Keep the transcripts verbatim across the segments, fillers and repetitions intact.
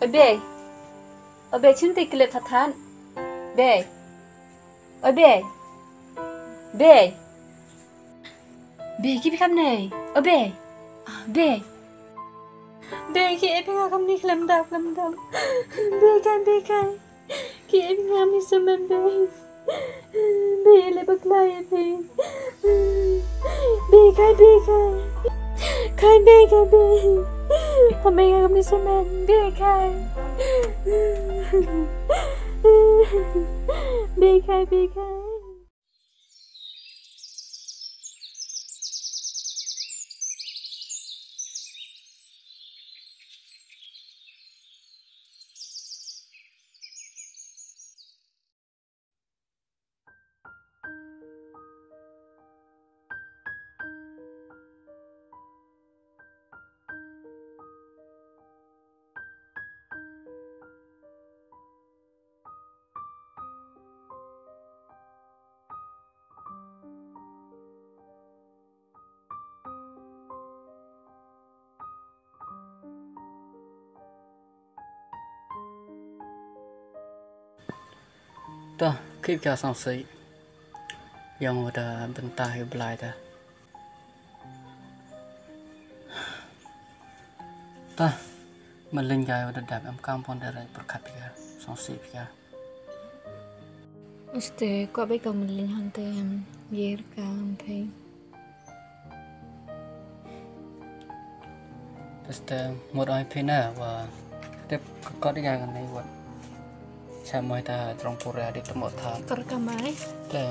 Oi Bei. Oi Bei, chim te klet than than. Bei. Oi Bei. Bei. Bei, ki bi kam nei. Oi Bei. Bei. Bei, ki e bi nga kam ni khlem dap, khlem dap. Bei kai, Bei kai. Ki e bi nga mi semen Bei. Bei le bakla e Bei. Bei kai, Bei kai. Kai Bei, kai Bei. Hame nga kam ni semen Bei kai. Bei kai, Bei kai. To, khie ka sngewsih. Ïa nga da bynta ïa u Blai da. Ta, malin ka da dap em kam pon da rai pyrkhat phi ka, sngewsih phi ka. Este, ko bai ka malin hangte em, yer ka em thei. Este, mut ai phi na wa, tep ka kot ïa ka nei wa. Cha moi ta trong pura di temo tha. Kor ka mai. Te,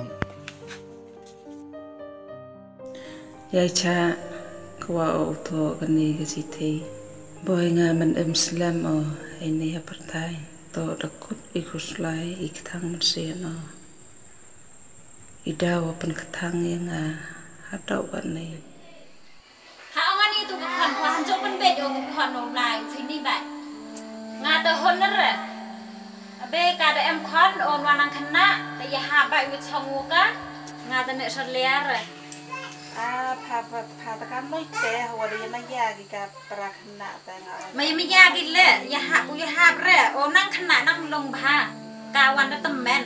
Ïa cha kwah o u thoh kane ka shithi. Boi nga man em slem o ine ha pyrthai. Thoh da kut i khuslai i kthang mynsiem o. I da wa pynkthang ïa nga ha dau kane. Ha ong ani tu ka khon ko han jop pynbeit o ka khon o lai u chini bai. Nga te hon re. Abe ka da em khon o nwa nang khynnah te ïa ha bai u chong u ka. Nga te ne sa ler re. A pha pha pha ta ka noi te ha wa de ma ya ki ka pra khynnah te nga. Ma ya ma ya ki le ya ha u ya ha re o nang khynnah nang long bha. Ka wan da temen.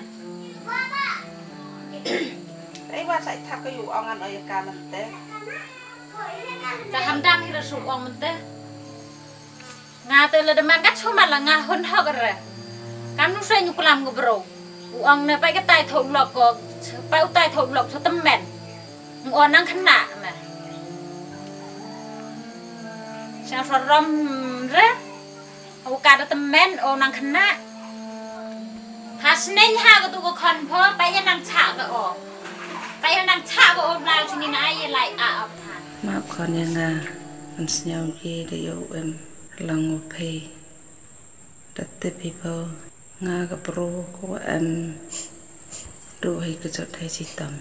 Ei wa sa i thap ka yu ong an o ya ka man te. Ka ham dang hi ra shu ong mynta. Nga te la demand ka chuma la nga hun hok re. Kam nu sa nyu klam ka bro. U ong ne pai ka tai tho lok ko. Pai u tai tho lok so temen. Ng o nang khynnah me. Sa so rom re. U ka da temen o nang khynnah. Ha sneng ha ka tu ka khon pho pa ya nang cha ka o. Pa ya nang cha ka o bla chini na ai ya lai a o pha. Ma khon ya nga an sñiaw ye da yo em lang o phe. Da te phi pho nga ka pro ko em du hai ka jot hai si tam.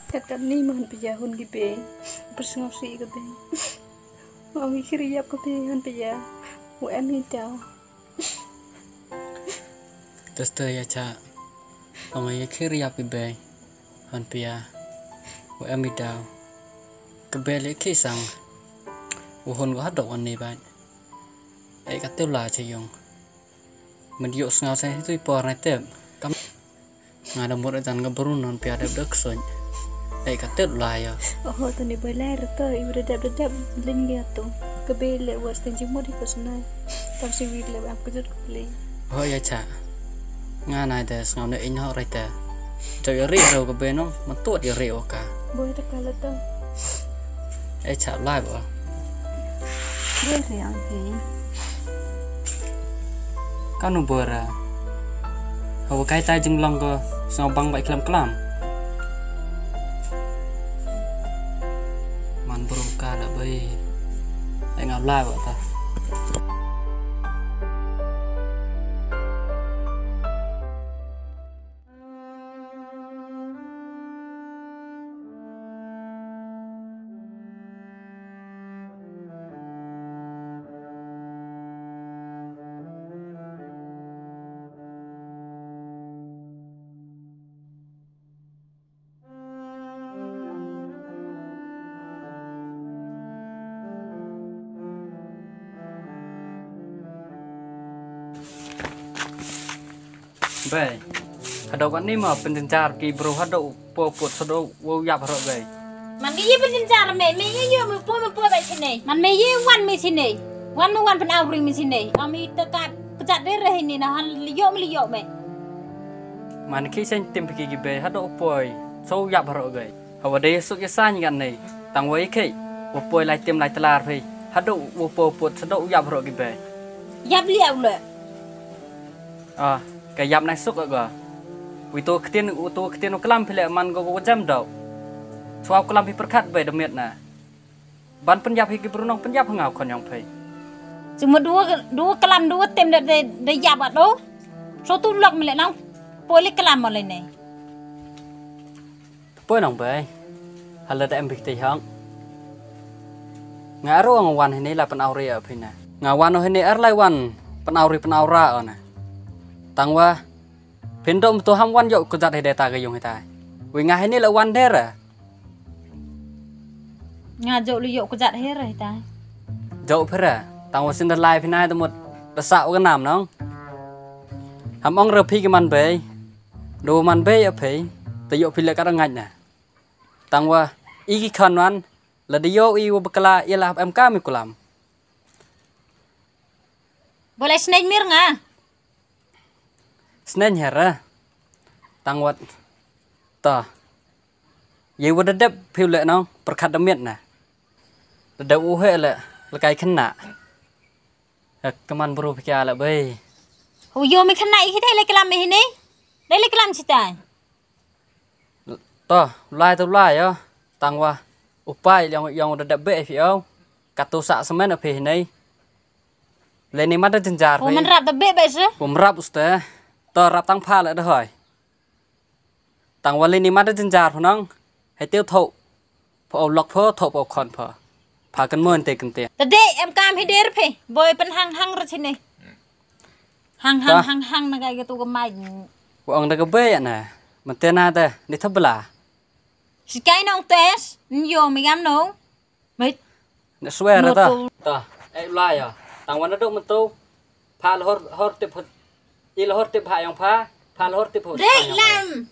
Kat kat ni man pia hun ki be. Bersngau si ka be. Ong i khiri yap ka phi han pia. U em hi daw. Teste ya cha. Ong i khiri yap ki be. Han pia. U em hi daw. Ka be le khi sang. U hun ko hadok wan ni ba. Ai ka teu la cha yong. Mad ïoh sngaw sa hi tu i por na tep. Kam nga da mut dan ka brun non pia dep dek soñ. Ai ka tet la ya. Oho, to ni boy lai ra to, i bra dep dep ling dia to. Ka be le was ten jimut i ko snai. Tam si wi le am ka jot ko le. Ho ya cha. Nga nai de sngaw ne in ho rai te. Jauh ya ri ro ka be no, man tuat ya ri o ka. Boy ta ka la to. Ai cha lai ba. Boi re ang hi. Kanu bora. Hawa kai tai jinglong ko sngaw bang bai klam klam. Man bro ka da bai. Ai ngap lai ba ta. Bei. Haduh kat ni ma pynjynjar ki bru haduh u po put haduh u yap haduh bei. Man ki ye pynjynjar me, me ye yo me po me po bei sini. Man me ye wan me sini. Wan me wan pyn awring me sini. Ami tekat kejat deh reh ini na han liyo me liyo me. Man ki sen tim piki ki bei haduh u poi. So yap haduh bei. Hawa dei suk ya sany kat ni. Tang wa ikhei. Wa poi lai tim lai telar phi. Haduh wa po put haduh u yap haduh ki bei. Yap liya u le. Ah, ka yap nai suk ga. Wi tu ktien, wi tu ktien u klam phi le man go go jam dau. Chwa u klam phi perkat bei da miet na. Ban pynjap hi ki brunong pynjap ha nga u khon yong phi. Cuma dua dua klam dua tim da da da yap at lo. So tu lok me le nang. Poi le klam mo le ne. Poi nang bei. Hala da em bik te hang. Nga aro nga wan hini la pyn awri a phi na. Nga wan o hini ar lai wan pyn awri pyn awra o na. Tang wa phin dom tu ham wan yok kujat hidai ta ga yung hitai. Wi nga hini la wan dera. Nga jok lu yok kujat hera hitai. Jok phera. Tang wa sin da lai phi nai da mut da sa wa nam nong. Ham ong ra phi ki man bei. Do man bei a phi. Te yok phi le ka da ngaj na. Tang wa i ki khan wan la da yo i wa bakla i la hap em ka mi kulam. Boleh snack mir nga. Snack hera. Tang wat. Ta. Ye wa da dep phi le nong perkat da miet na. Da dep u he le le kai kena. Ek keman bru phi kia le bei. Hu yo mi kena i hidai le kelam mi hini. Dai le kelam sitai. To, lai to lai yo. Tang wa. Upai yang yang da da be phi yo. Katu sa semen phi nei. Le ni mada jenjar. Hu phi. Men rap da be be se. Hu men rap uste. To rap tang pha le da hoi. Tang wa le ni mada jenjar phi nong. Hai tiu tho. Pho lok pho tho pho khon pho. Pha kan mon te kan te. Da de em kam hi der phi. Boi pen hang hang ra sini. Hang hang Ta. Hang hang na kai tu ka mai. Wa ong da ka be ya na. Men te na da ni thabla. Sikai nong tes, nyo mi gam nong. Mai. Ne swear ta. Ta. Eh la ya. Tang wan dok mentu. Pha la hor hor tip. I la hor tip ha yang pha. Pha la hor tip. Dek lam.